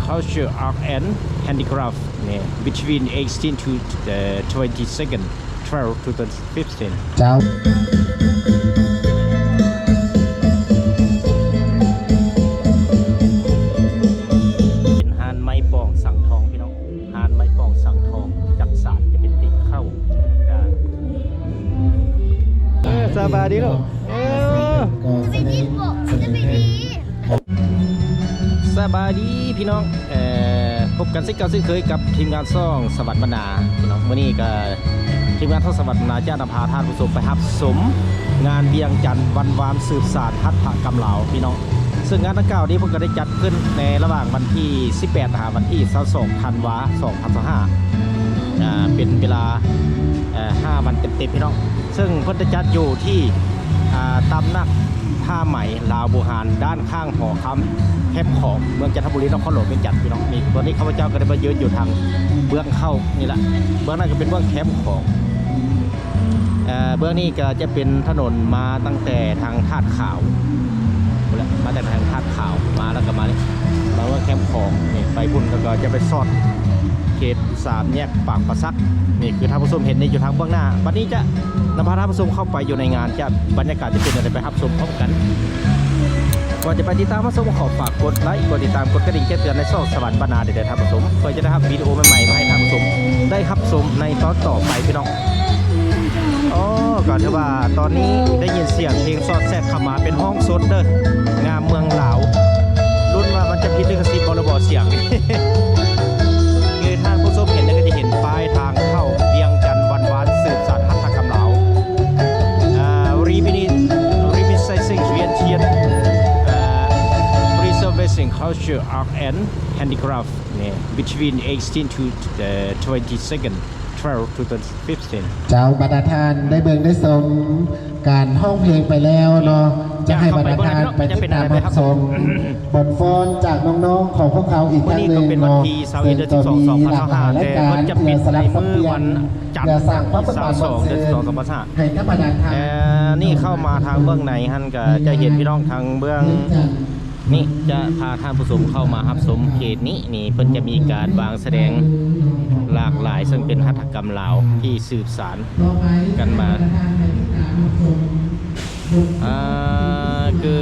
Culture, Art and Handicraft ນີ້ between eighteen to, uh, twenty-second, twelve two thousand fifteen. ເຈົ້າ ເປັນຮ້ານໄມ້ປ່ອງສັງທອງ ພີ່ນ້ອງ. ຮ້ານໄມ້ປ່ອງສັງທອງ ຈັກສານຈະເປັນຕິ່ງເຂົ້າ. ເອີ ສະບາຍດີລູກ. ເອີ ສະບາຍດີພີ່ນ້ອງ. ເອີ ພົບກັນເຊັ່ນເກົ່າເຊັ່ນເຄີຍກັບທີມງານຊ່ອງສະຫວັນບັນນາພີ່ນ້ອງ. ມື້ນີ້ກໍທີມງານຊ່ອງສະຫວັນບັນນາຈະນຳພາທ່ານຜູ້ຊົມໄປຮັບຊົມງານວຽງຈັນວັນວານ ສືບສານຫັດຖະກຳລາວ ພີ່ນ້ອງ. ເຊິ່ງງານດັ່ງກ່າວນີ້ເພິ່ນກໍໄດ້ຈັດຂຶ້ນໃນລະຫວ່າງວັນທີສິບແປດຫາວັນທີຊາວສອງທັນວາ ສອງພັນຊາວຫ້າ ອ່າ ເປັນເວລາ ເອີ ຫ້າວັນເຕັມໆ ພີ່ນ້ອງ. ເຊິ່ງເພິ່ນໄດ້ຈັດຢູ່ທີ່ ອ່າ ຕຳໜັກຜ້າໄໝລາວບູຮານ ດ້ານຂ້າງຫໍຄຳແຄມຂອງ ເມືອງຈັນທະບູລີ ນະຄອນຫຼວງວຽງຈັນ ພີ່ນ້ອງ. ນີ້ ຕອນນີ້ຂ້າພະເຈົ້າກໍໄດ້ມາຢືນຢູ່ທາງເບື້ອງເຂົ້ານີ້ລະ ເບື້ອງນັ້ນກໍເປັນເບື້ອງແຄມຂອງ. ເອີ ເບື້ອງນີ້ກໍຈະເປັນຖະໜົນມາຕັ້ງແຕ່ທາງທາດຂາວພຸ້ນແຫຼະ ມາຈາກທາງທາດຂາວມາ ແລ້ວກໍມານີ້ ມາເມືອງແຄມຂອງນີ້ ໄປພຸ້ນ ແລ້ວກໍຈະໄປສອດເຂດສາມແຍກປາກປາສັກ. ນີ້ຄືທ່ານຜູ້ຊົມເຫັນນີ້ຢູ່ທາງເບື້ອງໜ້າ. ບັດນີ້ຈະນຳພາທ່ານຜູ້ຊົມເຂົ້າໄປຢູ່ໃນງານ ຈະ ບັນຍາກາດຈະເປັນແນວໃດ ໄປຮັບຊົມພ້ອມກັນ. ກ່ອນຈະໄປຕິດຕາມຮັບຊົມ ຂໍຝາກກົດໄລ ກົດຕິດຕາມ ກົດກະດິ່ງແຈ້ງເຕືອນໃນຊ່ອງສະຫວັນບັນນາເດີ ທ່ານຜູ້ຊົມ ເພື່ອຈະໄດ້ຮັບວິດີໂອໃໝ່ໆ ມາໃຫ້ທ່ານຜູ້ຊົມໄດ້ຮັບຊົມໃນຕອນຕໍ່ໄປ ພີ່ນ້ອງ. ອໍ ກໍຖືວ່າຕອນນີ້ໄດ້ຍິນສຽງເພງຊອດແຊດເຂົ້າມາເປັນຮ້ອງສົດເດີ ງາມເມືອງລາວ. ລຸ້ນວ່າມັນຈະຜິດລິຂະສິດບໍ່ ຫຼືບໍ່ສຽງນີ້. ຄືທ່ານຜູ້ຊົມເຫັນນີ້ ກໍຈະເຫັນປ້າຍທາງເຂົ້າວຽງຈັນວັນວານ ສືບສານຫັດຖະກຳລາວ ອ່າ Reminiscing Vientiane, ອ່າ Preserving Culture, Art and Handicraft ນີ້ between eighteen to, uh, twenty-second, twelve two thousand fifteen. ເຈົ້າ ບັນດາທ່ານໄດ້ເບິ່ງໄດ້ຊົມການຮ້ອງເພງໄປແລ້ວເນາະ ຈະໃຫ້ບັນດາທ່ານໄປຕິດຕາມຮັບຊົມບົດຟ້ອນຈາກນ້ອງໆຂອງພວກເຂົາອີກຄັ້ງໜຶ່ງເນາະ. ເຊິ່ງກໍມີຫຼາກຫຼາຍລາຍການທີ່ສະລັບສັບປ່ຽນເພື່ອສ້າງຄວາມເບີກບານມ່ວນຊື່ນໃຫ້ກັບບັນດາທ່ານ. ນີ້ເຂົ້າມາທາງເບື້ອງໃນຫັ້ນ ກໍຈະເຫັນພີ່ນ້ອງທາງເບື້ອງ ນີ້ຈະພາທ່ານຜູ້ຊົມເຂົ້າມາຮັບຊົມເຂດນີ້ ນີ້ເພິ່ນຈະມີການວາງສະແດງຫຼາກຫຼາຍ ເຊິ່ງເປັນຫັດຖະກຳລາວທີ່ສືບສານກັນມາ. ອ່າ ຄື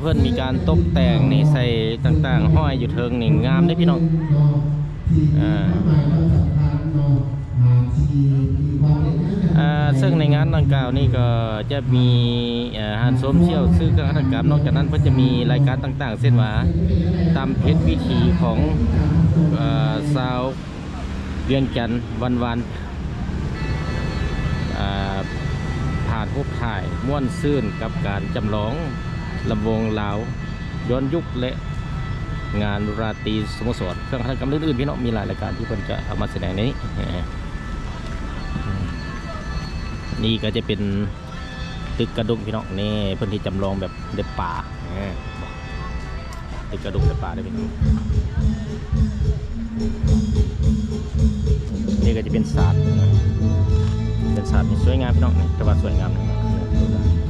ເພິ່ນມີການຕົກແຕ່ງນີ້ ໃສ່ຕ່າງໆ ຫ້ອຍຢູ່ເທິງນີ້ ງາມເດ້ພີ່ນ້ອງ. ອ່າ ອ່າ ເຊິ່ງໃນງານດັ່ງກ່າວນີ້ກໍຈະມີ ອ່າ ຮ້ານໂຊມສ່ຽວ ຊື້ເຄື່ອງຫັດຖະກຳ. ນອກຈາກນັ້ນເພິ່ນຈະມີລາຍການຕ່າງໆ ເຊັ່ນວ່າ ຕຳເພັດວິຖີຂອງ ເອີ ຊາວວຽງຈັນວັນວານ ອ່າ ຜ່ານຮູບຖ່າຍ ມ່ວນຊື່ນກັບການຈຳລອງລຳວົງລາວ ຍ້ອນຍຸກ ແລະ ງານລາຕີສະໂມສອນ ເຄື່ອງຫັດຖະກຳອື່ນໆ ພີ່ນ້ອງ. ມີຫຼາຍລາຍການທີ່ເພິ່ນຈະເອົາມາສະແດງໃນນີ້. ນີ້ກໍຈະເປັນຕຶກກະດົງ ພີ່ນ້ອງ. ນີ້ເພິ່ນເຮັດຈຳລອງແບບໄດ້ປາ ເອີ ຕຶກກະດົງໄດ້ປາເດ້ພີ່ນ້ອງ. ນີ້ກໍຈະເປັນສາດ ເປັນສາດທີ່ສວຍງາມພີ່ນ້ອງ ຖືວ່າສວຍງາມ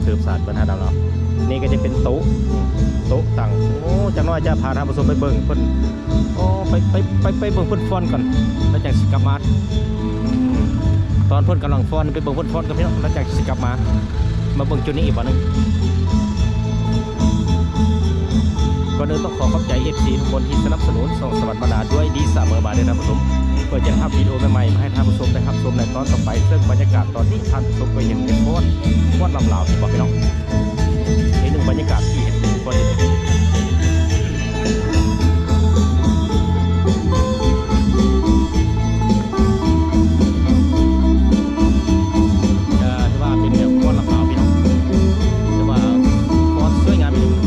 ຄືສາດເພິ່ນຫາດຳເນາະ. ນີ້ກໍຈະເປັນໂຕະ ໂຕະຕັ່ງ. ໂອ້ ຈັກໜ້ອຍຈະພາທ່ານຜູ້ຊົມໄປເບິ່ງເພິ່ນ ໂອ້ ໄປ ໄປ ໄປ ໄປເບິ່ງເພິ່ນຟ້ອນກ່ອນ ແລ້ວຈັ່ງຊິກັບມາ. ຕອນເພິ່ນກຳລັງຟ້ອນ ໄປເບິ່ງເພິ່ນຟ້ອນກ່ອນພີ່ນ້ອງ ແລ້ວຈັ່ງຊິກັບມາ ມາເບິ່ງຈຸດນີ້ອີກບາດໜຶ່ງ. ກ່ອນອື່ນຕ້ອງຂໍຂອບໃຈ ເອັຟຊີ ທຸກຄົນທີ່ສະໜັບສະໜູນຊ່ອງສະຫວັນບັນນາດ້ວຍດີສະເໝີມາເດີທ່ານຜູ້ຊົມ ເພື່ອຈະໄດ້ຮັບວິດີໂອໃໝ່ໆ ມາໃຫ້ທ່ານຜູ້ຊົມໄດ້ຮັບຊົມໃນຕອນຕໍ່ໄປ. ເຊິ່ງບັນຍາກາດຕອນນີ້ ທ່ານຜູ້ຊົມກໍເຫັນເປັນຟ້ອນ ຟ້ອນລຳລາວ ເຫັນບໍ່ພີ່ນ້ອງ? ອີກໜຶ່ງບັນຍາກາດທີ່ເຫັນເປັນຟ້ອນ ເອີ ຖືວ່າເປັນແບບຟ້ອນລຳລາວພີ່ນ້ອງ ແຕ່ວ່າຟ້ອນສວຍງາມອີ່ຫຼີ. ເ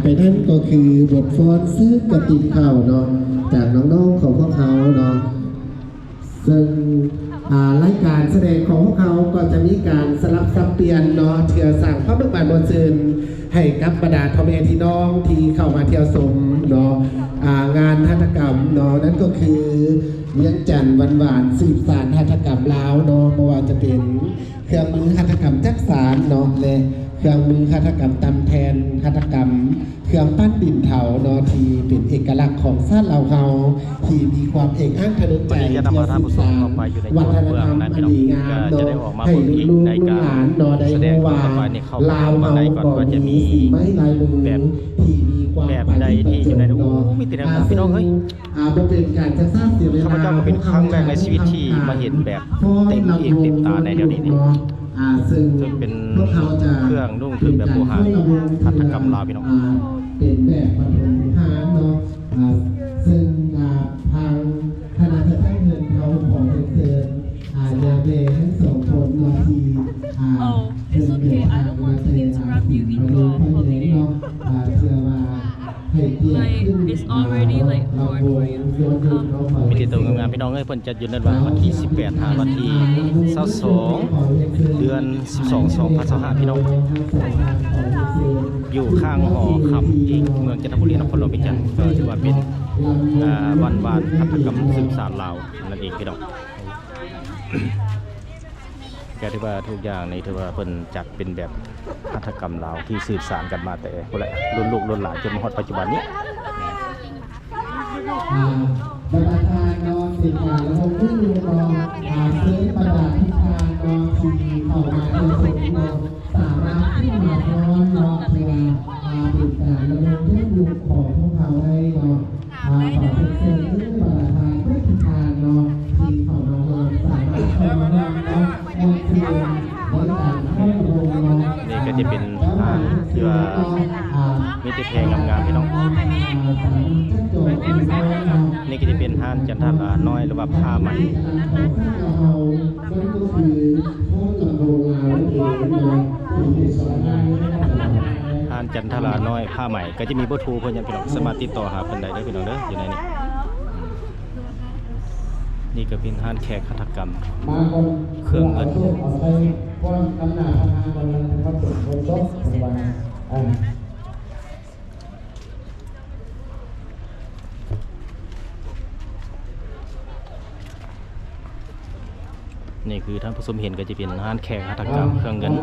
ໄປນັ້ນກໍຄືບົດຟ້ອນເຊີນກັບຕີນເຂົ້າເນາະ ຈາກນ້ອງໆຂອງພວກເຮົາເນາະ. ເຊິ່ງ ອ່າ ລາຍການສະແດງຂອງພວກເຮົາກໍຈະມີການສະຫຼັບສັບປ່ຽນເນາະ ເພື່ອສ້າງຄວາມເບີກບານມ່ວນຊື່ນໃຫ້ກັບບັນດາພໍ່ແມ່ພີ່ນ້ອງທີ່ເຂົ້າມາທ່ຽວຊົມເນາະ ອ່າ ງານຫັດຖະກຳເນາະ. ນັ້ນກໍຄືວຽງຈັນຫວານໆ ສືບສານຫັດຖະກຳລາວເນາະ ບໍ່ວ່າຈະເປັນ ເຄື່ອງມືຫັດຖະກຳຈັກສານເນາະ ແລະ ເຄື່ອງມືຫັດຖະກຳຕຳແທ່ນຫັດຖະກຳ ເຄື່ອງປັ້ນດິນເທົາເນາະ ທີ່ເປັນເອກະລັກຂອງຊາດລາວເຮົາ ທີ່ມີຄວາມເອກອ້າງທະນົງໃຈ ທີ່ຈະສືບສານວັດທະນະທຳອັນດີງາມເນາະ ໃຫ້ລູກໆຫຼານເນາະ ໄດ້ຮູ້ວ່າລາວເຮົາກໍມີສີໄມ້ລາຍມືທີ່ມີຄວາມປານເນາະ. ອ່າ ບໍ່ເປັນການຈະເສຍເວລາ ຂ້າພະເຈົ້າກໍເປັນຄັ້ງແລກໃນຊີວິດທີ່ມາເຫັນແບບເຕັມອີກເຕັມຕາໃນແນວນີ້ເນາະ. ອ່າ ເຊິ່ງເປັນເຄື່ອງນຸ່ງເປັນແບບໂບຮານຫັດຖະກຳລາວ ພີ່ນ້ອງ. ອ່າ ເປັນແບບປະຖົມບູຮານເນາະ. ອ່າ ເຊິ່ງ ອ່າ ທາງຄະນະຈັດຕັ້ງເຮືອນເຮົາຂໍຮຽນເຊີນ ອ່າ ຍາແມ່ທັງສອງຄົນເນາະ ທີ່ ອ່າ ເພິ່ນເດີນທາງມາແຕ່ ອ່າ ສີມະໂນຄອນແດງເນາະ. ອ່າ ເພື່ອວ່າ Like, it's already, like, four forty. ມີແຕ່ໂຕງາມໆ ພີ່ນ້ອງເອີຍ. ເພິ່ນຈັດຢູ່ໃນວັນທີສິບແປດຫາວັນທີຊາວສອງ ເດືອນສິບສອງ ສອງພັນຊາວຫ້າ ພີ່ນ້ອງ. ຢູ່ຂ້າງຫໍຄຳອີກ ເມືອງຈັນທະບູລີ ນະຄອນຫຼວງວຽງຈັນ. ກໍຖືວ່າເປັນ ອ່າ ວັນວານຫັດຖະກຳສືບສານລາວນັ້ນເອງ ພີ່ນ້ອງ. ກໍຖືວ່າທຸກຢ່າງນີ້ຖືວ່າເພິ່ນຈັດເປັນແບບຫັດຖະກຳລາວທີ່ສືບສານກັນມາແຕ່ພຸ້ນແຫຼະ ລຸ້ນລູກລຸ້ນຫຼານຈົນມາຮອດປັດຈຸບັນນີ້. ອ່າ ບັນດາທ່ານເນາະ ເປັນການລະດົມເງິນເນາະ ອ່າ ເຊີນບັນດາທຸກທ່ານເນາະ ທີ່ເຂົ້າມາເຂົ້າຊົມເນາະ ສາມາດຂຶ້ນມາຟ້ອນເນາະ ເພື່ອ ອ່າ ເປັນການລະດົມເງິນຂອງພວກເຮົາໄດ້ເນາະ. ອ່າ ຂໍເຊີນບັນດາທ່ານທຸກທ່ານເນາະ ທີ່ເຂົ້າມາຮ່ວມ ສາມາດເຂົ້າມາຮ່ວມເນາະ ນີ້ກໍຈະເປັນຮ້ານທີ່ວ່າມີແຕ່ແພງາມໆ ພີ່ນ້ອງ. ນີ້ກໍຈະເປັນຮ້ານຈັນທະລານ້ອຍ ຫຼືວ່າຜ້າໄໝ. ຮ້ານຈັນທະລານ້ອຍຜ້າໄໝ ກໍຈະມີເບີໂທເພິ່ນ ຍາດພີ່ນ້ອງ ສາມາດຕິດຕໍ່ຫາເພິ່ນໄດ້ເດີ ພີ່ນ້ອງເດີ ຢູ່ໃນນີ້. ນີ້ກໍເປັນຮ້ານແຂກຫັດຖະກຳເຄື່ອງເງິນ. ນີ້ຄືທ່ານຜູ້ຊົມເຫັນກໍຈະເປັນຮ້ານແຂກຫັດຖະກຳເຄື່ອງເງິນ.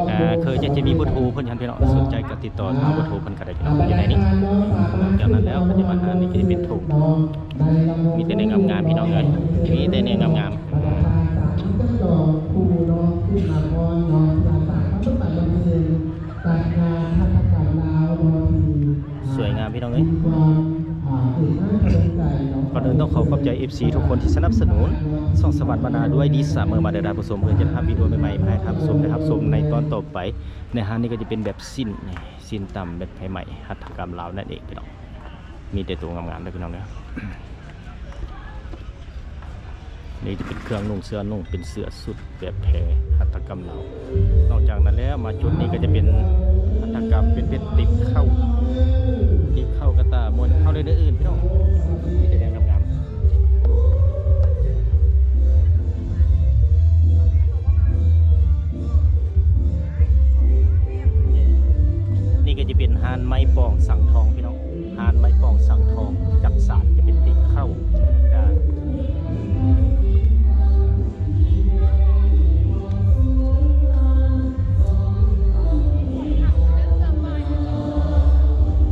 ເອີ ເຄີຍຢາກຈະມີເບີໂທເພິ່ນຫັ້ນພີ່ນ້ອງ ສົນໃຈກໍຕິດຕໍ່ທາງເບີໂທເພິ່ນກໍໄດ້ພີ່ນ້ອງ ຢູ່ໃນນີ້. ນອກຈາກນັ້ນແລ້ວກໍຈະມາຮ້ານນີ້ກໍຈະເປັນໂຖງ ມີແຕ່ແນວງາມໆ ພີ່ນ້ອງເອີຍ ມີແຕ່ແນວງາມໆ. ສວຍງາມພີ່ນ້ອງເອີຍ. ກ່ອນອື່ນຕ້ອງຂໍຂອບໃຈເອັຟຊີທຸກຄົນທີ່ສະໜັບສະໜູນຊ່ອງສະຫວັດມານາດ້ວຍດີສະເໝີມາເດີທ່ານຜູ້ຊົມ. ເພື່ອຈະຮັບວິດີໂອໃໝ່ໆມາໃຫ້ທ່ານຜູ້ຊົມໄດ້ຮັບຊົມໃນຕອນຕໍ່ໄປ. ໃນຮ້ານນີ້ກໍຈະເປັນແບບຊີ້ນ ຊີ້ນຕຳແບບໄຟໄໝ້ຫັດຖະກຳລາວນັ້ນເອງພີ່ນ້ອງ. ມີແຕ່ໂຕງາມໆເດີພີ່ນ້ອງເດີ. ນີ້ຈະເປັນເຄື່ອງນຸ່ງເສື້ອນຸ່ງ ເປັນເສື້ອຊຸດແບບແພຫັດຖະກຳລາວ. ນອກຈາກນັ້ນແລ້ວ ມາຈຸດນີ້ກໍຈະເປັນຫັດຖະກຳ ເປັນເປັດຕິບເຂົ້າ ຕິບເຂົ້າກະຕ່າ ມ້ວນເຂົ້າ ແລະ ອື່ນໆ ພີ່ນ້ອງ. ມີແຕ່ແນວງາມໆ. ນີ້ກໍຈະເປັນຮ້ານໄມ້ປອງສັງທອງ ພີ່ນ້ອງ. ຮ້ານໄມ້ປອງສັງທອງ ຈັກສານຈະເປັນຕິບເຂົ້າ ແລ້ວກະ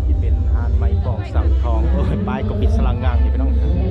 ຈະເປັນຮ້ານໄມ້ປອງສັງທອງ. ໂອ້ຍ ປ້າຍກໍປິດສະຫຼັງງາງຢູ່ ພີ່ນ້ອງ. ນີ້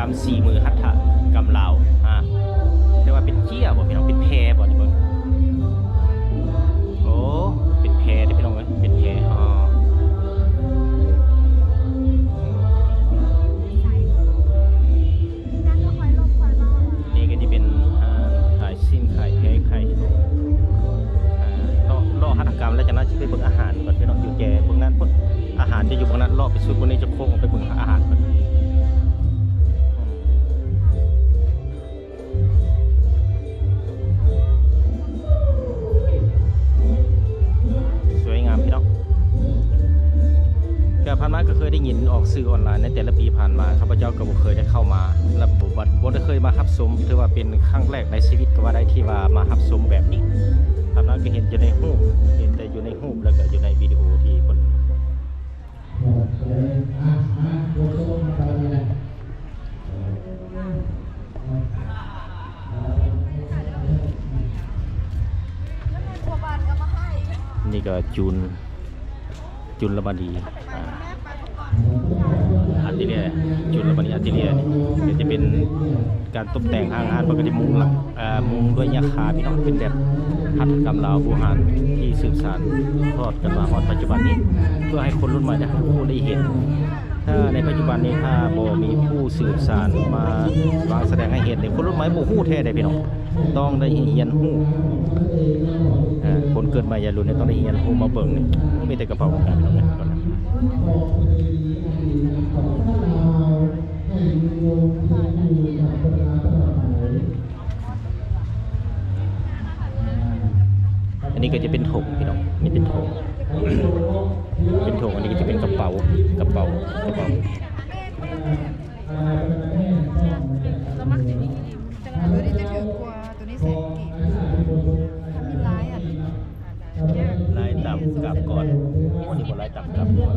ນຳສີມືຫັດຖະກຳລາວ ອາ ແຕ່ວ່າເປັນເຈ້ຍບໍ່ພີ່ນ້ອງ ເປັນແພບໍ່ນີ້ເບິ່ງ ໂອ້ ເປັນແພເດ້ພີ່ນ້ອງເອີຍ ເປັນແພ ອໍ ນີ້ກໍຈະເປັນຮ້ານຂາຍສິ້ນ ຂາຍແພ ຂາຍ ເລາະ ເລາະຫັດຖະກຳ ແລ້ວຈາກນັ້ນຊິໄປເບິ່ງອາຫານກ່ອນພີ່ນ້ອງ ຢູ່ແຈເບິ່ງນັ້ນພຸ້ນ ອາຫານຈະຢູ່ເບິ່ງນັ້ນ ເລາະໄປສຸດເບິ່ງນີ້ ຈະໂຄ້ງອອກໄປເບິ່ງອາຫານກ່ອນ. ສວຍງາມພີ່ນ້ອງ ກະຜ່ານມາກໍເຄີຍໄດ້ຍິນອອກສື່ອອນລາຍໃນແຕ່ລະປີຜ່ານມາ ຂ້າພະເຈົ້າກໍບໍ່ເຄີຍໄດ້ເຂົ້າມາ ແລະ ບໍ່ ບໍ່ ບໍ່ໄດ້ເຄີຍມາຮັບຊົມ ຖືວ່າເປັນຄັ້ງແລກໃນຊີວິດກໍວ່າໄດ້ ທີ່ວ່າມາຮັບຊົມແບບນີ້. ຜ່ານມາກໍເຫັນແຕ່ໃນຮູບ ເຫັນແຕ່ຢູ່ໃນຮູບ ແລ້ວກໍຢູ່ໃນວິດີໂອທີ່ເພິ່ນ ນີ້ກໍຈູນ ຈຸນລະມະນີ ອາ ອາຕິເລຍ ຈຸນລະມະນີອາຕິເລຍ ນີ້ກໍຈະເປັນການຕົບແຕ່ງຫ້າງຮ້ານ ເພິ່ນກໍຈະມຸງຫຼັງ ເອີ ມຸງດ້ວຍຫຍ້າຄາພີ່ນ້ອງ ເປັນແບບຫັດຖະກຳລາວບູຮານທີ່ສືບສານທອດກັນມາຮອດປັດຈຸບັນນີ້ ເພື່ອໃຫ້ຄົນລຸ້ນໃໝ່ໄດ້ຮູ້ໄດ້ເຫັນ. ຖ້າໃນປັດຈຸບັນນີ້ ຖ້າບໍ່ມີຜູ້ສືບສານມາວາງສະແດງໃຫ້ເຫັນນີ້ ຄົນລຸ້ນໃໝ່ບໍ່ຮູ້ແທ້ເດ້ພີ່ນ້ອງ ຕ້ອງໄດ້ຮຽນຮູ້ ເອີ ຄົນເກີດໃໝ່ຢ່າລຸ້ນນີ້ຕ້ອງໄດ້ຮຽນຮູ້ມາເບິ່ງນີ້ ມີແຕ່ກະເປົາກະກາພີ່ນ້ອງເອີຍ. ອັນນີ້ກໍຈະເປັນຖົງພີ່ນ້ອງ ນີ້ເປັນຖົງ ເປັນຖົງ ອັນນີ້ກໍຈະເປັນກະເປົາ ກະເປົາ ກະເປົາ. ລາຍຕາມກາບກ່ອນ ໂອ້ ນີ້ບໍ່ລາຍຕາມກາບກ່ອນ.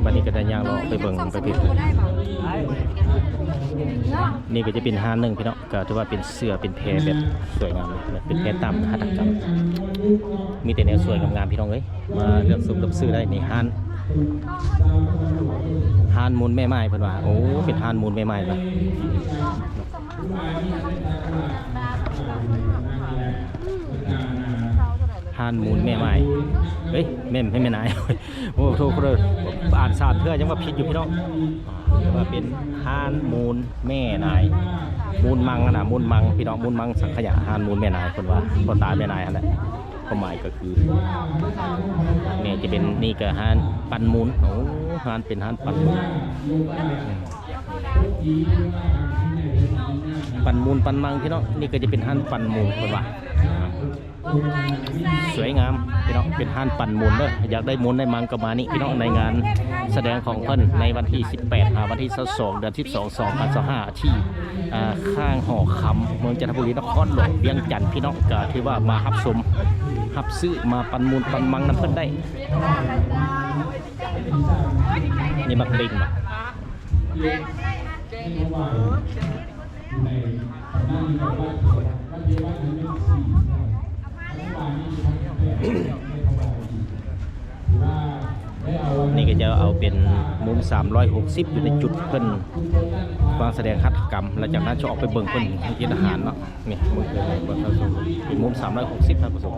ບັດນີ້ກໍໄດ້ຍ່າງເລາະໄປເບິ່ງໄປພິດ ນີ້ກໍຈະເປັນຮ້ານໜຶ່ງພີ່ນ້ອງ ກໍຖືວ່າເປັນເສື່ອເປັນແພແບບສວຍງາມ ເປັນແພຕາມຫັດຖະກຳ ມີແຕ່ແນວສວຍງາມໆ ພີ່ນ້ອງເອີຍ ມາເລືອກຊົມເລືອກຊື້ໄດ້. ນີ້ຮ້ານ ຮ້ານມູນແມ່ໝ້າຍເພິ່ນວ່າ ໂອ້ ເປັນຮ້ານມູນແມ່ໝ້າຍເນາະ. ຮ້ານມູນແມ່ໝ້າຍ ເອີຍ ແມ່ນ ແມ່ນນາຍ ໂອ້ ໂທດເດີ ອ່ານສາມເທື່ອຍັງວ່າຜິດຢູ່ພີ່ນ້ອງ. ຖືວ່າເປັນຮ້ານມູນແມ່ນາຍ ມູນມັງຫັ້ນນະ ມູນມັງພີ່ນ້ອງ ມູນມັງສັງຂະຍາ ຮ້ານມູນແມ່ນາຍ ເພິ່ນວ່າ ພໍ່ຕາແມ່ນາຍຫັ້ນແຫຼະ ຄວາມໝາຍກໍຄື ແມ່ຈະເປັນ ນີ້ກໍຮ້ານປັ່ນມູນ ໂອ້ ຮ້ານ ເປັນຮ້ານປັ່ນມູນ ປັ່ນມູນປັ່ນມັງພີ່ນ້ອງ. ນີ້ກໍຈະເປັນຮ້ານປັ່ນມູນເພິ່ນວ່າ ສວຍງາມພີ່ນ້ອງ ເປັນຮ້ານປັ່ນມູນເດີ ຢາກໄດ້ມູນໄດ້ມັງກໍມານີ້ພີ່ນ້ອງ ໃນງານສະແດງຂອງເພິ່ນໃນວັນທີສິບແປດ ຫາວັນທີຊາວສອງ ເດືອນສິບສອງ ສອງພັນຊາວຫ້າ ທີ່ ອ່າ ຂ້າງຫໍຄຳ ເມືອງຈັນທະບູລີ ນະຄອນຫຼວງວຽງຈັນ ພີ່ນ້ອງ ກໍຖືວ່າມາຮັບຊົມ ຮັບຊື້ ມາປັ່ນມູນປັ່ນມັງນຳເພິ່ນໄດ້. ນີ້ໝາກເບັງ ນີ້ກໍຈະເອົາເປັນມຸມສາມຮ້ອຍຫົກສິບ ຢູ່ໃນຈຸດເພິ່ນວາງສະແດງຫັດຖະກຳ ແລ້ວຈາກນັ້ນຈະອອກໄປເບິ່ງເພິ່ນເຮັດອາຫານເນາະ. ນີ້ເບິ່ງເພິ່ນເບິ່ງເພິ່ນເປັນມຸມສາມຮ້ອຍຫົກສິບ ທ່ານຜູ້ຊົມ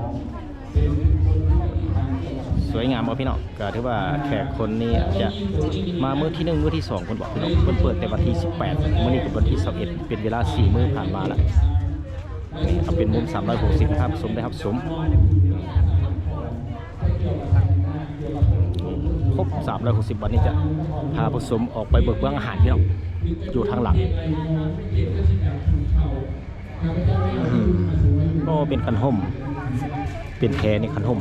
ສວຍງາມບໍ່ພີ່ນ້ອງ? ກໍຖືວ່າແຂກຄົນນີ້ອາດຈະມາມື້ທີໜຶ່ງ ມື້ທີສອງ ເພິ່ນບອກພີ່ນ້ອງ ເພິ່ນເປີດແຕ່ວັນທີສິບແປດ ມື້ນີ້ກໍວັນທີຊາວເອັດ ເປັນເວລາສີ່ມື້ຜ່ານມາແລ້ວ. ນີ້ກໍເປັນມຸມສາມຮ້ອຍຫົກສິບ ໃຫ້ທ່ານຜູ້ຊົມໄດ້ຮັບຊົມ ຄົບສາມຮ້ອຍຫົກສິບ ວັນນີ້ຈະພາຜູ້ຊົມອອກໄປເບິ່ງເບື້ອງອາຫານພີ່ນ້ອງ ຢູ່ທາງຫຼັງ. ອືມ ໂອ້ ເປັນຄັນຮົ່ມ ເປັນແພນີ້ຄັນຮົ່ມ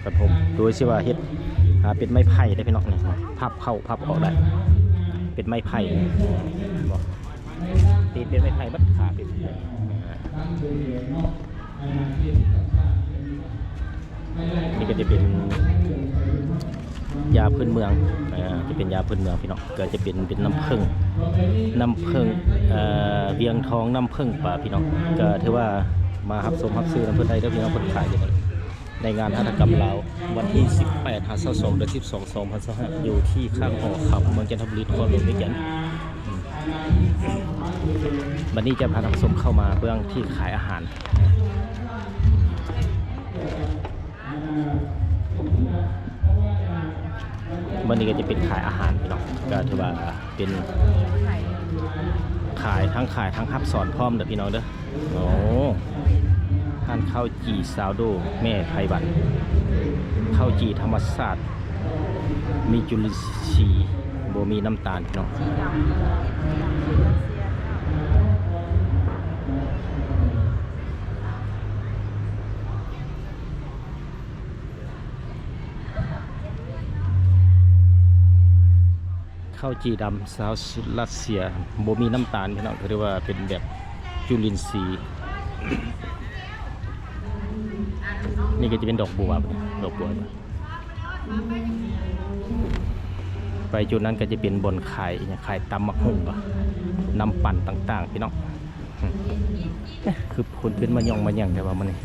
ຄັນຮົ່ມ ໂດຍທີ່ວ່າເຮັດ ອ່າ ເປັນໄມ້ໄຜ່ເດ້ພີ່ນ້ອງ ນີ້ພັບເຂົ້າພັບອອກໄດ້ ເປັນໄມ້ໄຜ່ ເຫັນບໍ່ ຕີນເປັນໄມ້ໄຜ່ເບິດ ຂາເປັນໄມ້ໄຜ່ ອ່າ ນີ້ກໍຈະເປັນຢາພື້ນເມືອງ ອ່າ ຈະເປັນຢາພື້ນເມືອງພີ່ນ້ອງ ກໍຈະເປັນ ເປັນນ້ຳເຜິ້ງ ນ້ຳເຜິ້ງ ເອີ ວຽງທອງ ນ້ຳເຜິ້ງປາພີ່ນ້ອງ ກໍຖືວ່າມາຮັບຊົມຮັບຊື້ນຳເພິ່ນໄດ້ເດີພີ່ນ້ອງ ເພິ່ນຂາຍຢູ່ນີ້. ໃນງານຫັດຖະກຳລາວ ວັນທີສິບແປດຫາຊາວສອງ ເດືອນສິບສອງ ສອງພັນຊາວຫ້າ ຢູ່ທີ່ຂ້າງຫໍຄຳ ເມືອງຈັນທະບູລີ ນະຄອນຫຼວງວຽງຈັນ. ບັດນີ້ຈະພາທ່ານຜູ້ຊົມເຂົ້າມາເບື້ອງທີ່ຂາຍອາຫານ. ບັດນີ້ກໍຈະເປັນຂາຍອາຫານພີ່ນ້ອງ ກໍຖືວ່າເປັນຂາຍ ທັງຂາຍທັງຮັບສອນພ້ອມເດີພີ່ນ້ອງເດີ. ໂອ້ ຮ້ານເຂົ້າຈີ່ຊາວໂດ ແມ່ໄພວັນ ເຂົ້າຈີ່ທຳມະຊາດ ມີຈຸລິນຊີ ບໍ່ມີນ້ຳຕານພີ່ນ້ອງ. ເຂົ້າຈີ່ດຳຊາວຣັດເຊຍ ບໍ່ມີນ້ຳຕານພີ່ນ້ອງ ກໍຖືວ່າເປັນແບບຈຸລິນຊີ. ນີ້ກໍຈະເປັນດອກບົວ ດອກບົວ. ໄປຈຸດນັ້ນກໍຈະເປັນບ່ອນຂາຍອີ່ຫຍັງ ຂາຍຕຳໝາກຫຸ່ງ ນ້ຳປັ່ນຕ່າງໆ ພີ່ນ້ອງ. ຄືຄົນເປັນມາຍ່ອງມາຫຍັງແຕ່ວ່າມື້ນີ້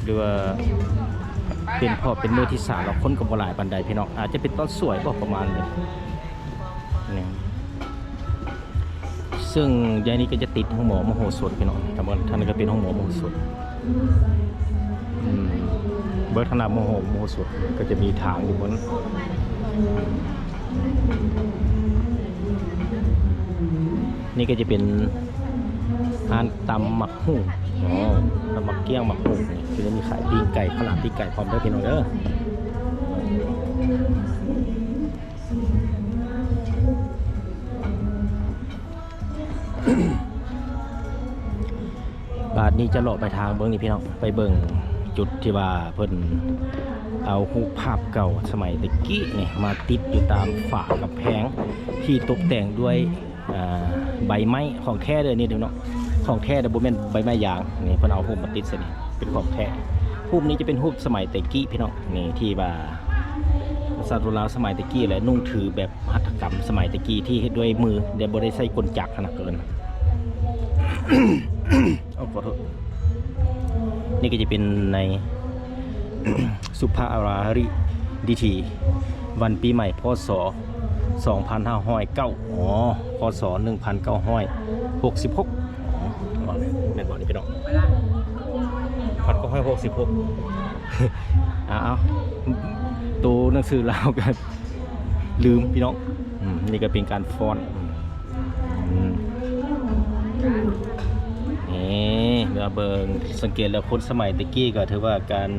ຫຼືວ່າເປັນເພາະເປັນມື້ທີສາມແລ້ວ ຄົນກໍບໍ່ຫຼາຍປານໃດພີ່ນ້ອງ ອາດຈະເປັນຕອນສວຍບໍ່ ປະມານນີ້. ຊຶ່ງໃນນີ້ກໍຈະຕິດໂຮງໝໍມະໂຫສົດພີ່ນ້ອງ ທາງເບື້ອງທາງນັ້ນກໍເປັນໂຮງໝໍມະໂຫສົດ. ອືມ ເບິ່ງທາງໜ້າໂຮງໝໍມະໂຫສົດ ກໍຈະມີທາງຢູ່ເບິ່ງ. ນີ້ກໍຈະເປັນຮ້ານຕຳໝາກຫຸ່ງ ອໍ ຕຳໝາກກ້ຽງ ໝາກຫຸ່ງ ຄືຈະມີຂາຍປີ້ງໄກ່ ເຂົ້າຫຼາມປີ້ງໄກ່ພ້ອມເດີພີ່ນ້ອງເດີ. ບາດນີ້ຈະເລາະໄປທາງເບິ່ງນີ້ພີ່ນ້ອງ ໄປເບິ່ງຈຸດທີ່ວ່າເພິ່ນເອົາຮູບພາບເກົ່າສະໄໝແຕ່ກີ້ນີ້ມາຕິດຢູ່ຕາມຝາກຳແພງ ທີ່ຕົກແຕ່ງດ້ວຍ ອ່າ ໃບໄມ້. ຂອງແທ້ເດີນີ້ພີ່ນ້ອງ ຂອງແທ້ເດີ ບໍ່ແມ່ນໃບໄມ້ຢາງ. ນີ້ເພິ່ນເອົາຮູບມາຕິດໃສ່ນີ້ ເປັນຂອງແທ້. ຮູບນີ້ຈະເປັນຮູບສະໄໝແຕ່ກີ້ພີ່ນ້ອງ ນີ້ທີ່ວ່າ ປະຊາຊົນລາວສະໄໝແຕ່ກີ້ ແລະ ນຸ່ງຖືແບບຫັດຖະກຳສະໄໝແຕ່ກີ້ ທີ່ເຮັດດ້ວຍມື ແລະ ບໍ່ໄດ້ໃຊ້ກົນຈັກຫັ້ນນະ ເອີ້ນ ໂອ້ ຂໍໂທດ. ນີ້ກໍຈະເປັນໃນ ສຸພາອາຣາລິດິທີ ວັນປີໃໝ່ ພ.ສ. ສອງພັນຫ້າຮ້ອຍເກົ້າ ອໍ ພ.ສ. ໜຶ່ງພັນເກົ້າຮ້ອຍຫົກສິບຫົກ ອໍ ແມ່ນບໍ່ນີ້ພີ່ນ້ອງ ພັນເກົ້າຮ້ອຍຫົກສິບຫົກ. ອ້າວ ໂຕໜັງສືລາວກໍລືມພີ່ນ້ອງ. ອືມ ນີ້ກໍເປັນການຟ້ອນ ອືມ ນີ້ມາເບິ່ງ ສັງເກດແລ້ວຄົນສະໄໝແຕ່ກີ້ກໍຖືວ່າການ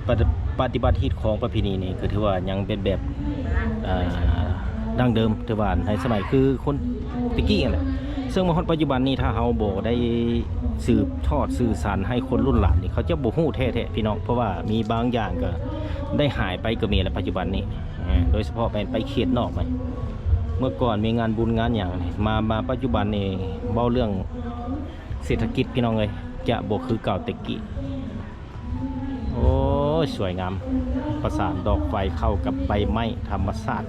ປະ ປະຕິບັດຮີດຄອງປະເພນີນີ້ ກໍຖືວ່າຍັງເປັນແບບ ອ່າ ດັ້ງເດີມ ຖືວ່າໃນສະໄໝຄືຄົນແຕ່ກີ້ຫັ້ນແຫຼະ. ເຊິ່ງມາຮອດປັດຈຸບັນນີ້ ຖ້າເຮົາບໍ່ໄດ້ສືບທອດສື່ສານໃຫ້ຄົນລຸ້ນຫຼານນີ້ ເຂົາຈະບໍ່ຮູ້ແທ້ໆ ພີ່ນ້ອງ ເພາະວ່າມີບາງຢ່າງກໍໄດ້ຫາຍໄປກໍມີແລ້ວ ປັດຈຸບັນນີ້. ໂດຍສະເພາະແມ່ນໄປເຂດນອກ ເມື່ອກ່ອນມີງານບຸນງານຫຍັງນີ້ ມາ ມາປັດຈຸບັນນີ້ ເວົ້າເລື່ອງເສດຖະກິດ ພີ່ນ້ອງເອີຍ ຈະບໍ່ຄືເກົ່າແຕ່ກີ້. ໂອ້ຍ ສວຍງາມ ປະສານດອກໄຟເຂົ້າກັບໃບໄມ້ທຳມະຊາດ.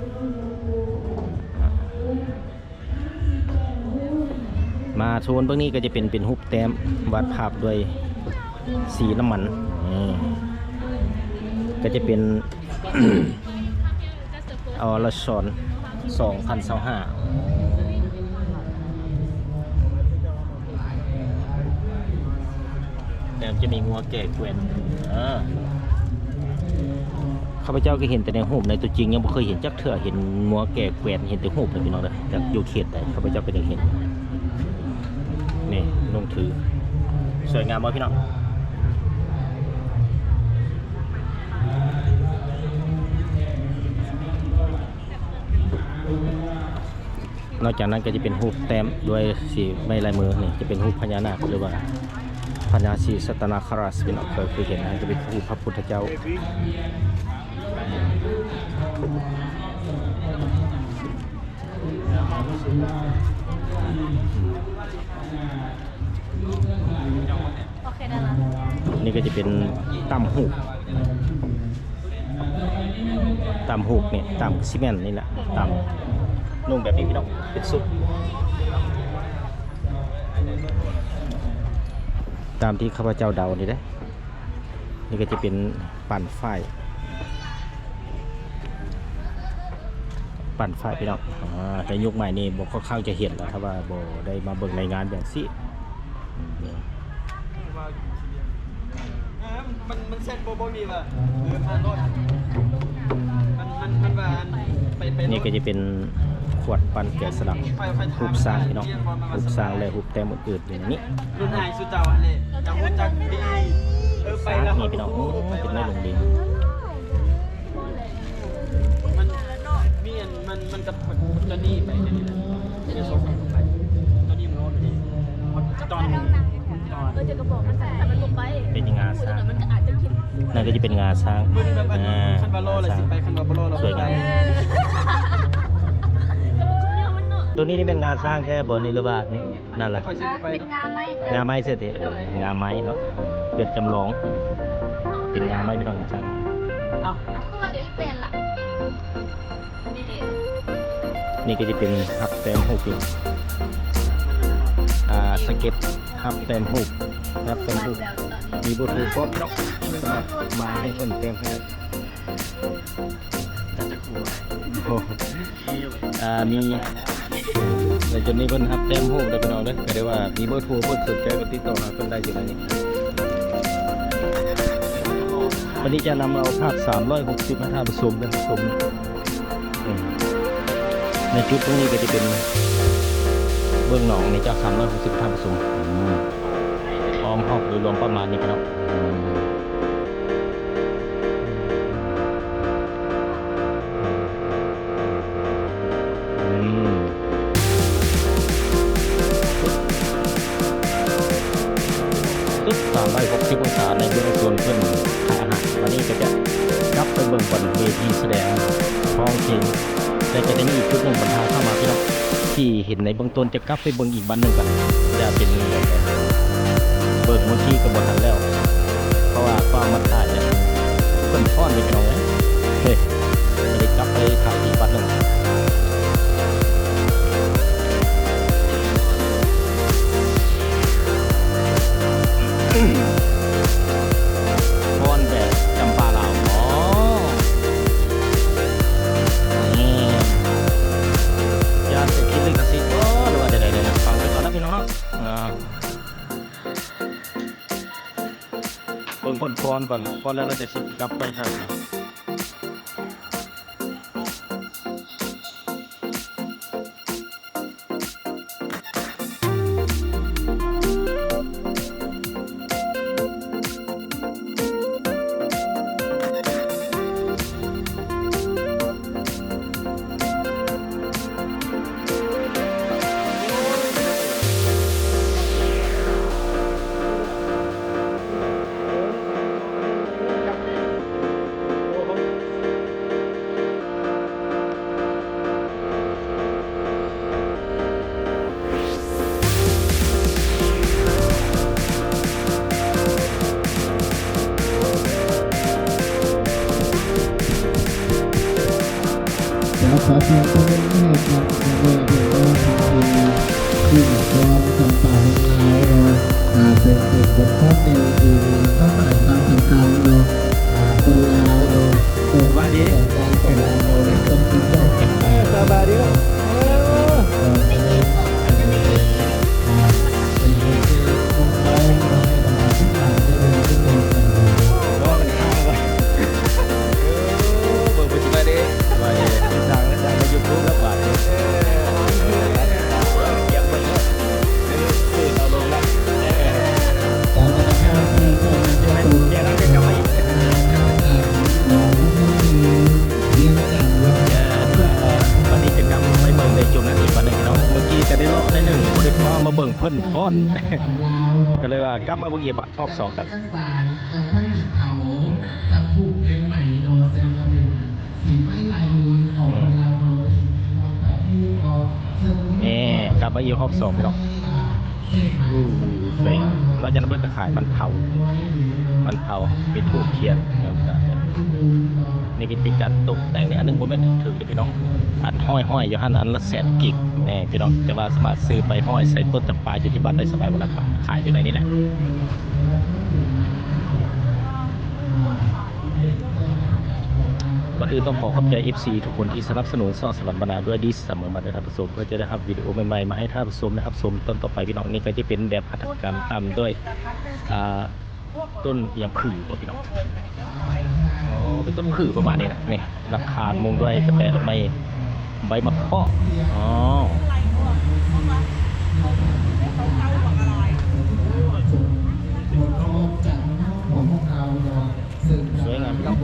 ມາໂຊນເບື້ອງນີ້ກໍຈະເປັນ ເປັນຮູບແຕ້ມ ວາດພາບດ້ວຍສີນ້ຳມັນ ນີ້ ກໍຈະເປັນ ອໍລະຊອນ ສອງພັນຊາວຫ້າ ແຕ່ຈະມີງົວແກ່ແກວ່ນ ເອີ ຂ້າພະເຈົ້າກໍເຫັນແຕ່ໃນຮູບ ໃນຕົວຈິງຍັງບໍ່ເຄີຍເຫັນຈັກເທື່ອ ເຫັນງົວແກ່ແກວ່ນ ເຫັນແຕ່ຮູບເດີພີ່ນ້ອງເດີ. ຈັກຢູ່ເຂດໃດ ຂ້າພະເຈົ້າກໍຍັງເຫັນ ນີ້ ນຸ່ງຖື ສວຍງາມບໍ່ພີ່ນ້ອງ? ນອກຈາກນັ້ນກໍຈະເປັນຮູບແຕ້ມດ້ວຍສີໄມ້ລາຍມື ນີ້ຈະເປັນຮູບພະຍານາກ ຫຼືວ່າພະຍາສີສັດຕະນາຄະລາດ ພີ່ນ້ອງເຄີຍເຫັນ ອັນນີ້ຈະເປັນຮູບພະພຸດທະເຈົ້າ. ໂອເຄ ໄດ້ລະ ນີ້ກໍຈະເປັນຕ່ຳຫູກ ຕ່ຳຫູກນີ້ ຕ່ຳຊິແມ່ນນີ້ແຫຼະ ຕ່ຳ ນຸ່ງແບບນີ້ພີ່ນ້ອງ ເປັນຊຸດ ຕາມທີ່ຂ້າພະເຈົ້າເດົານີ້ເດ້. ນີ້ກໍຈະເປັນປານຝ້າຍ ປານຝ້າຍພີ່ນ້ອງ. ອ່າ ແຕ່ຍຸກໃໝ່ນີ້ບໍ່ຄ່ອນຂ້າງຈະເຫັນແລ້ວ ຖ້າວ່າບໍ່ໄດ້ມາເບິ່ງໃນງານແບບຊີ້. ເອີ ມັນ ມັນແຊັດບໍ່ ບໍ່ມີວ່າ ເອີ ຜ່ານໂລດ. ມັນ ມັນ ມັນວ່າໄປ ໄປໂລດ. ນີ້ກໍຈະເປັນຂວດປານແກະສະຫຼັກຮູບຊ້າງພີ່ນ້ອງ ຮູບຊ້າງ ແລະ ຮູບແຕ້ມອື່ນໆ ຢູ່ໃນນີ້. ລຸ້ນອ້າຍສູ່ເຈົ້າຫັ້ນແຫຼະ ເຈົ້າຮູ້ຈັກດີ. ເອີ ໄປແລ້ວ ຊ້າງນີ້ພີ່ນ້ອງ ໂອ້ ເປັນໄມ້ລົງດິນ. ມັນມີອັນ ມັນ ມັນກັບໂຈນີ້ໄປນີ້ແຫຼະ ໄປສອງຄົນໄປ ໂຈນີ້ມັນນອນຢູ່ນີ້ ຕອນ ເອີ ຈະກະບອກມັນ ຖ້າມັນບໍ່ໄປ ເປັນງາຊ້າງ ມັນກໍອາດຈະຄິດ ນັ້ນກໍຈະເປັນງາຊ້າງ. ເບິ່ງແບບອັນ ອ່າ ຄັນວ່າລໍແລ້ວຊິໄປ ຄັນວ່າບໍ່ລໍແລ້ວ ສວຍງາມ. ໂຕນີ້ນີ້ແມ່ນງາຊ້າງແທ້ບໍ່ນີ້ ຫຼືວ່ານີ້? ນັ້ນລະ ຂ້ອຍຊິໄປ ງາໄມ້ເສຍຕິ ເອີ ງາໄມ້ເນາະ ເປັນຈຳລອງ ເປັນງາໄມ້ພີ່ນ້ອງ. ເອົ້າ ຄືວ່າຊິເປັນລະ ນີ້ເດ້. ນີ້ກໍຈະເປັນຮັບແຕ້ມຮູບອີກ ອ່າ ສະເກັດຮັບແຕ້ມຮູບ ຮັບແຕ້ມຮູບ ມີເບີໂທພ້ອມເນາະ ສາມາດມາໃຫ້ເພິ່ນແຕ້ມໃຫ້. ໂອ້ ອ່າ ມີ ແລ້ວຈົນນີ້ເພິ່ນຮັບແຕ້ມຮູບເດີພີ່ນ້ອງເດີ ກໍໄດ້ວ່າມີເບີໂທ ເພິ່ນສົນໃຈກໍຕິດຕໍ່ຫາເພິ່ນໄດ້ຢູ່ໃນນີ້. ວັນນີ້ຈະນຳເອົາພາບສາມຮ້ອຍຫົກສິບມາຖ່າຍປະສົມກັນ ປະສົມ ອືມ ໃນຈຸດຕົງນີ້ກໍຈະເປັນເບື້ອງນອກນີ້ຈາກສາມຮ້ອຍຫົກສິບມາຖ່າຍປະສົມ ອືມ ອ້ອມຮອບໂດຍລວມປະມານນີ້ພີ່ນ້ອງ. ອືມ ອືມ ສຸດ ສຸດສາມຮ້ອຍຫົກສິບອົງສາໃນເບື້ອງຕົ້ນເພິ່ນຂາຍອາຫານ. ບັດນີ້ກໍຈະກັບໄປເບິ່ງບ່ອນເວທີສະແດງຮ້ອງເພງ ແລະ ຈະໄດ້ມີອີກຈຸດໜຶ່ງບັນຫາເຂົ້າມາພີ່ນ້ອງ ທີ່ເຫັນໃນເບື້ອງຕົ້ນຈະ ກັບໄປເບິ່ງອີກວັນໜຶ່ງກັນ ຈະເປັນແບບໃດ ເບິ່ງມື້ກີ້ກໍບໍ່ທັນແລ້ວ ເພາະວ່າຟ້າວມາຖ່າຍແລ້ວ ເພິ່ນຟ້ອນເດ້ພີ່ນ້ອງເອີຍ. ເອີ ຈະໄດ້ກັບໄປຖ່າຍອີກວັນໜຶ່ງ ຟ້ອນແບບຈຳປາລາວ ອໍ ນີ້ ຢ້ານໄປຜິດລິຂະສິດບໍ ຫຼືວ່າຈັ່ງໃດນີ້ ຟັງໄປກ່ອນນະພີ່ນ້ອງເນາະ. ອ່າ ເບິ່ງເພິ່ນຟ້ອນກ່ອນ ຟ້ອນແລ້ວລະຈະຊິກັບໄປຖ່າຍ. ແລ້ວຂໍພຽງເທົ່ານີ້ເນາະ ເພື່ອເປັນການຂອບຄຸນ ທີ່ມີຄວາມຈຳເປັນຂອງລາວເນາະ ອ່າ ເປັນ ເປັນບົດຄວາມດີທີ່ມີຄວາມໝາຍຄວາມສຳຄັນເນາະ ອ່າ ຄົນລາວເນາະ ສະບາຍດີ ເປັນການຂອງລາວເນາະ ເປັນຄົນທີ່ເຈົ້າ ສະບາຍດີ ເອີ ເອີ ເປັນຄົນທີ່ ອ່າ ເປັນຄົນທີ່ຄົນໄທເນາະ ໃຫ້ບັນດາທຸກທ່ານໄດ້ເດີນຂຶ້ນເດີນກັນ ເອີ ເບິ່ງໄປຊິມາເດ້ ສະບາຍດີ ດັງແລ້ວ ດັງໃນຢູທູບແລ້ວບາດນີ້ ເອີ ຕຽມເບິ່ງເດີ ເອີ ເອົາລົງແລ້ວ ເອີ ແຕ່ລະເທື່ອກໍມາອີກ ເອີ ວັນນີ້ຈະກັບໄປເບິ່ງໃນຈຸດນັ້ນອີກວັນໜຶ່ງເນາະ ເມື່ອກີ້ກໍໄດ້ເລາະໜ້ອຍໜຶ່ງ ບໍ່ໄດ້ພາມາເບິ່ງເພິ່ນຟ້ອນ ກໍເລີຍວ່າກັບມາເບິ່ງອີກ ຮອບສອງກັນ ນີ້ ກັບມາອີກຮອບສອງພີ່ນ້ອງ ໂອ້ ມັນສວຍ ຫຼັງຈາກນັ້ນເພິ່ນກໍຂາຍມັນເຜົາ ມັນເຜົາ ມີທູບທຽນ ນີ້ກໍເປັນການຕົກແຕ່ງ ອັນໜຶ່ງບໍ່ແມ່ນຖືກເດ້ພີ່ນ້ອງ ອັນຫ້ອຍໆຢູ່ຫັ້ນ ອັນລະແສນກີບ ນີ້ພີ່ນ້ອງ ແຕ່ວ່າສາມາດຊື້ໄປຫ້ອຍໃສ່ຕົ້ນຈຳປາຢູ່ທີ່ບ້ານໄດ້ສະບາຍ ບໍ່ລາຄາ ຂາຍຢູ່ໃນນີ້ແຫຼະ. ກ່ອນອື່ນຕ້ອງຂໍຂອບໃຈ ເອັຟຊີ ທຸກຄົນທີ່ສະໜັບສະໜູນຊ່ອງສະຫວັນບັນນາດ້ວຍດີສະເໝີມາເດີທ່ານຜູ້ຊົມ. ເພື່ອຈະໄດ້ຮັບວິດີໂອໃໝ່ໆມາໃຫ້ທ່ານຜູ້ຊົມໄດ້ຮັບຊົມຕອນຕໍ່ໄປ ພີ່ນ້ອງ. ນີ້ກໍຈະເປັນແບບຫັດຖະກຳຕາມດ້ວຍ ອ່າ ຕົ້ນຫຍັງຜື່ບໍ່ພີ່ນ້ອງ? ອໍ ເປັນຕົ້ນຜື່ປະມານນີ້ນະ. ນີ້ຫຼັງຄາມຸງດ້ວຍກະແປດອກໄມ້ ໃບໝາກເຄາະ. ອໍ ສວຍງາມເນາະ.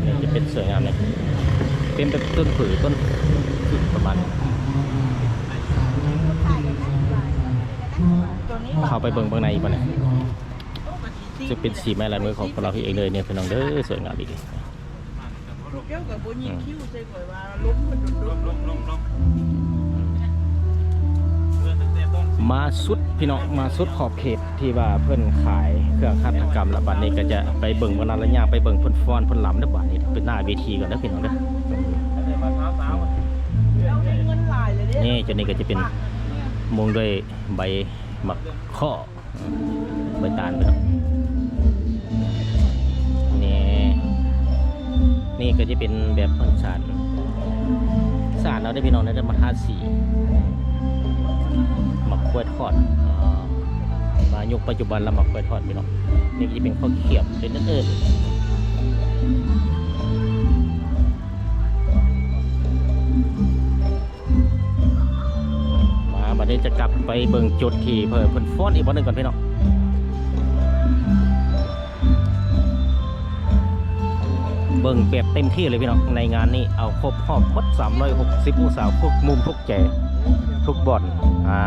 ນີ້ຈະເປັນສວຍງາມເລີຍ ເປັນແບບຕົ້ນຜື່ ຕົ້ນຜື່ປະມານນີ້. ເຂົ້າໄປເບິ່ງເບື້ອງໃນອີກບໍ່ນີ້? ຈະເປັນສີໄມ້ລາຍມືຂອງພວກເຮົາເຮັດເອງເລີຍນີ້ພີ່ນ້ອງເດີ. ສວຍງາມອີ່ຫຼີ. ມາສຸດພີ່ນ້ອງ ມາສຸດຂອບເຂດທີ່ວ່າເພິ່ນຂາຍເຄື່ອງຫັດຖະກຳລະ. ບັດນີ້ກໍຈະໄປເບິ່ງ ເວລາລະຍ່າງໄປເບິ່ງເພິ່ນຟ້ອນເພິ່ນລຳເດີ. ບັດນີ້ເປັນໜ້າເວທີກ່ອນເດີພີ່ນ້ອງເດີ. ນີ້ ຈຸດນີ້ກໍຈະເປັນມຸງດ້ວຍໃບໝາກເຄາະ ໃບຕານໄປເນາະ. ນີ້ ນີ້ກໍຈະເປັນແບບເພິ່ນສານ ສານເອົາເດີພີ່ນ້ອງ ແລ້ວມາທາສີ. ໝາກກ້ວຍທອດ ອ່າ ມາຍຸກປັດຈຸບັນລະໝາກກ້ວຍທອດພີ່ນ້ອງ. ນີ້ກໍຈະເປັນເຂົ້າຂຽບເປັນອື່ນໆ. ມາ ບັດນີ້ຈະກັບໄປເບິ່ງຈຸດທີ່ເພິ່ນ ເພິ່ນຟ້ອນອີກບ່ອນໜຶ່ງກ່ອນພີ່ນ້ອງ. ເບິ່ງແບບເຕັມທີ່ເລີຍພີ່ນ້ອງ ໃນງານນີ້ ເອົາຄົບຮອບໝົດສາມຮ້ອຍຫົກສິບອົງສາ ທຸກມຸມທຸກແຈ ທຸກບ່ອນ ອ່າ.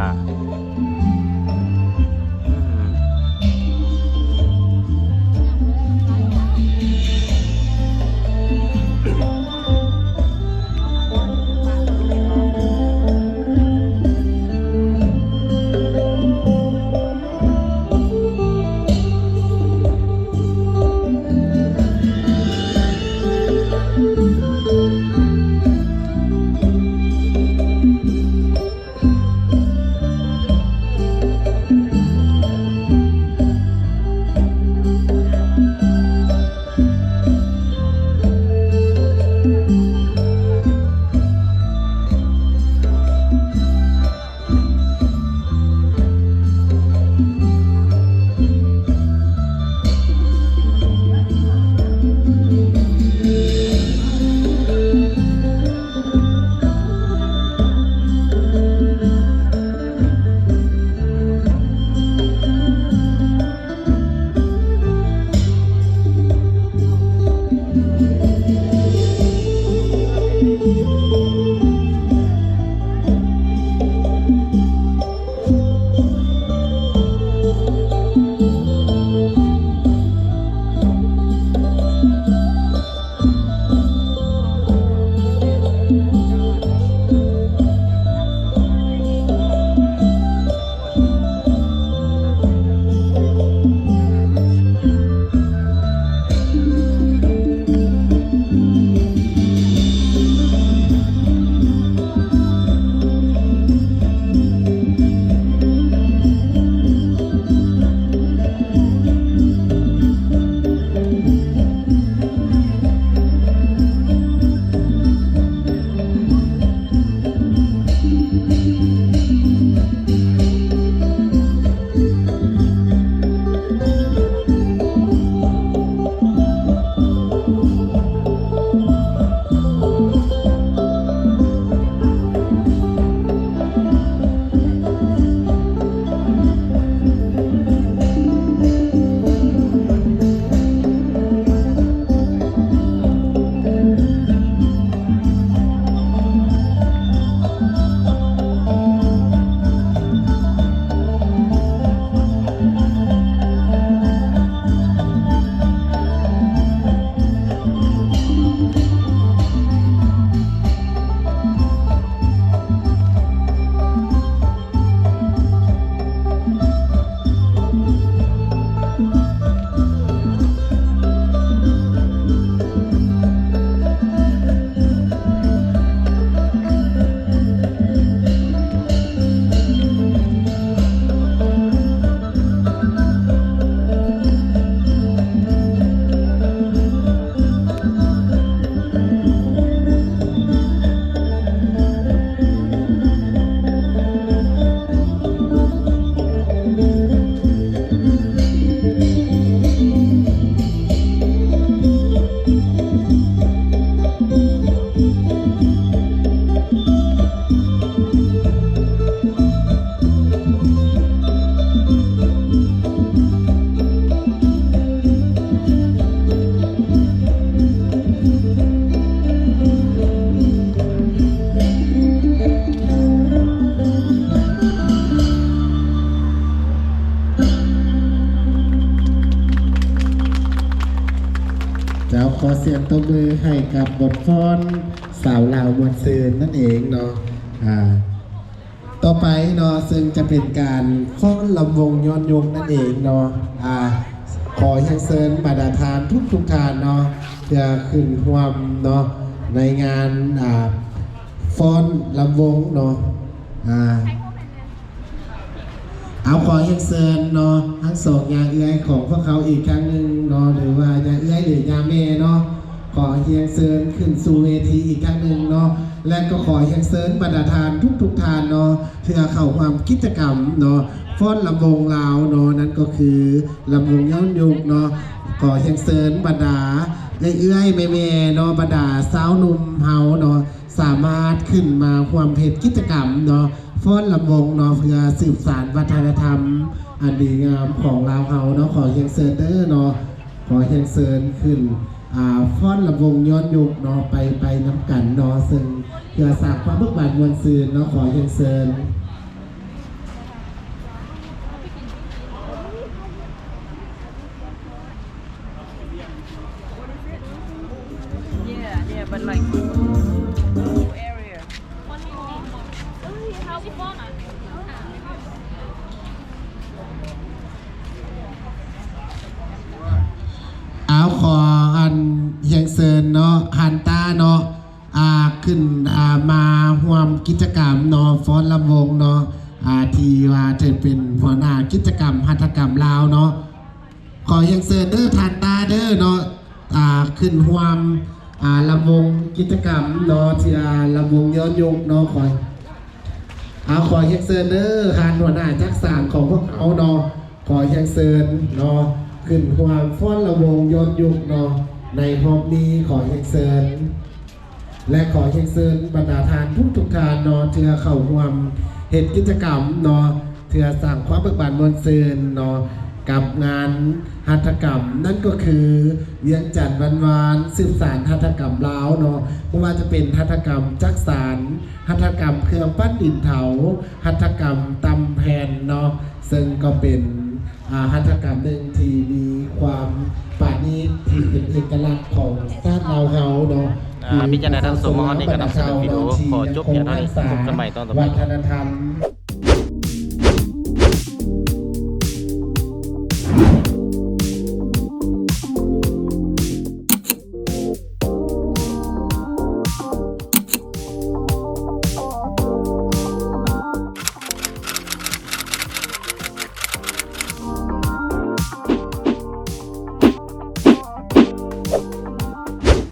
ຍັງຕົບມືໃຫ້ກັບບົດຟ້ອນສາວລາວມ່ວນຊື່ນນັ້ນເອງເນາະ. ອ່າ ຕໍ່ໄປເນາະ ເຊິ່ງຈະເປັນການຟ້ອນລຳວົງຍ້ອນຍຸກນັ້ນເອງເນາະ. ອ່າ ຂໍຮຽນເຊີນບັນດາທ່ານທຸກໆທ່ານເນາະ ເພື່ອຂຶ້ນຮ່ວມເນາະ ໃນງານ ອ່າ ຟ້ອນລຳວົງເນາະ. ອ່າ ເອົາ ຂໍຮຽນເຊີນເນາະ ທັງສອງຍ່າເອື້ອຍຂອງພວກເຮົາອີກຄັ້ງໜຶ່ງເນາະ ຫຼືວ່າຍ່າເອື້ອຍ ຫຼືຍ່າແມ່ເນາະ ຂໍຮຽນເຊີນຂຶ້ນສູ່ເວທີອີກຄັ້ງໜຶ່ງເນາະ. ແລະກໍຂໍຮຽນເຊີນບັນດາທ່ານທຸກໆທ່ານເນາະ ເພື່ອເຂົ້າຮ່ວມກິດຈະກຳເນາະ ຟ້ອນລຳວົງລາວເນາະ ນັ້ນກໍຄືລຳວົງຍ້ອນຍຸກເນາະ. ຂໍຮຽນເຊີນບັນດາເອື້ອຍໆ ແມ່ໆເນາະ ບັນດາຊາວໜຸ່ມເຮົາເນາະ ສາມາດຂຶ້ນມາຮ່ວມເຮັດກິດຈະກຳເນາະ ຟ້ອນລຳວົງເນາະ ເພື່ອສືບສານວັດທະນະທຳອັນດີງາມຂອງລາວເຮົາເນາະ. ຂໍຮຽນເຊີນເດີເນາະ ຂໍຮຽນເຊີນຂຶ້ນ ອ່າ ຟ້ອນລຳວົງຍ້ອນຍຸກເນາະ ໄປ ໄປນຳກັນເນາະ ເຊິ່ງເພື່ອສ້າງຄວາມເບີກບານມ່ວນຊື່ນເນາະ. ຂໍຮຽນເຊີນ. Yeah, yeah, but like, whole area. ເອົາ ຂໍອັນຮຽນເຊີນເນາະ ທ່ານຕາເນາະ ອ່າ ຂຶ້ນ ອ່າ ມາຮ່ວມກິດຈະກຳເນາະ ຟ້ອນລຳວົງເນາະ ອ່າ ທີ່ວ່າຈະເປັນຫົວໜ້າກິດຈະກຳຫັດຖະກຳລາວເນາະ. ຂໍຮຽນເຊີນເດີທ່ານຕາເດີເນາະ ອ່າ ຂຶ້ນຮ່ວມ ອ່າ ລຳວົງກິດຈະກຳເນາະ ທີ່ ອ່າ ລຳວົງຍ້ອນຍຸກເນາະ. ຂໍ ອ່າ ຂໍຮຽນເຊີນເດີທ່ານຫົວໜ້າຈັກສານຂອງພວກເຮົາເນາະ ຂໍຮຽນເຊີນເນາະ ຂຶ້ນຮ່ວມຟ້ອນລຳວົງຍ້ອນຍຸກເນາະ ໃນຮອບນີ້. ຂໍຮຽນເຊີນ ແລະ ຂໍຮຽນເຊີນບັນດາທ່ານທຸກໆທ່ານເນາະ ເພື່ອເຂົ້າຮ່ວມເຮັດກິດຈະກຳເນາະ ເພື່ອສ້າງຄວາມເບີກບານມ່ວນຊື່ນເນາະ ກັບງານຫັດຖະກຳ ນັ້ນກໍຄື ວຽງຈັນຫວານໆ ສືບສານຫັດຖະກຳລາວເນາະ. ບໍ່ວ່າຈະເປັນຫັດຖະກຳຈັກສານ, ຫັດຖະກຳເຄື່ອງປັ້ນດິນເຜົາ, ຫັດຖະກຳຕຳແຜ່ນເນາະ ເຊິ່ງກໍເປັນ ອ່າ ຫັດຖະກຳໜຶ່ງທີ່ມີຄວາມປານີດ ທີ່ເປັນເອກະລັກຂອງຊາດລາວເຮົາເນາະ. ອ່າ ທີ່ ເປັນຈັ່ງໃດທ່ານຜູ້ຊົມ ມາຮອດນີ້ກໍນຳສະເໜີວິດີໂອ ທີ່ຍັງຄົງຮັກສາວັດທະນະທຳ.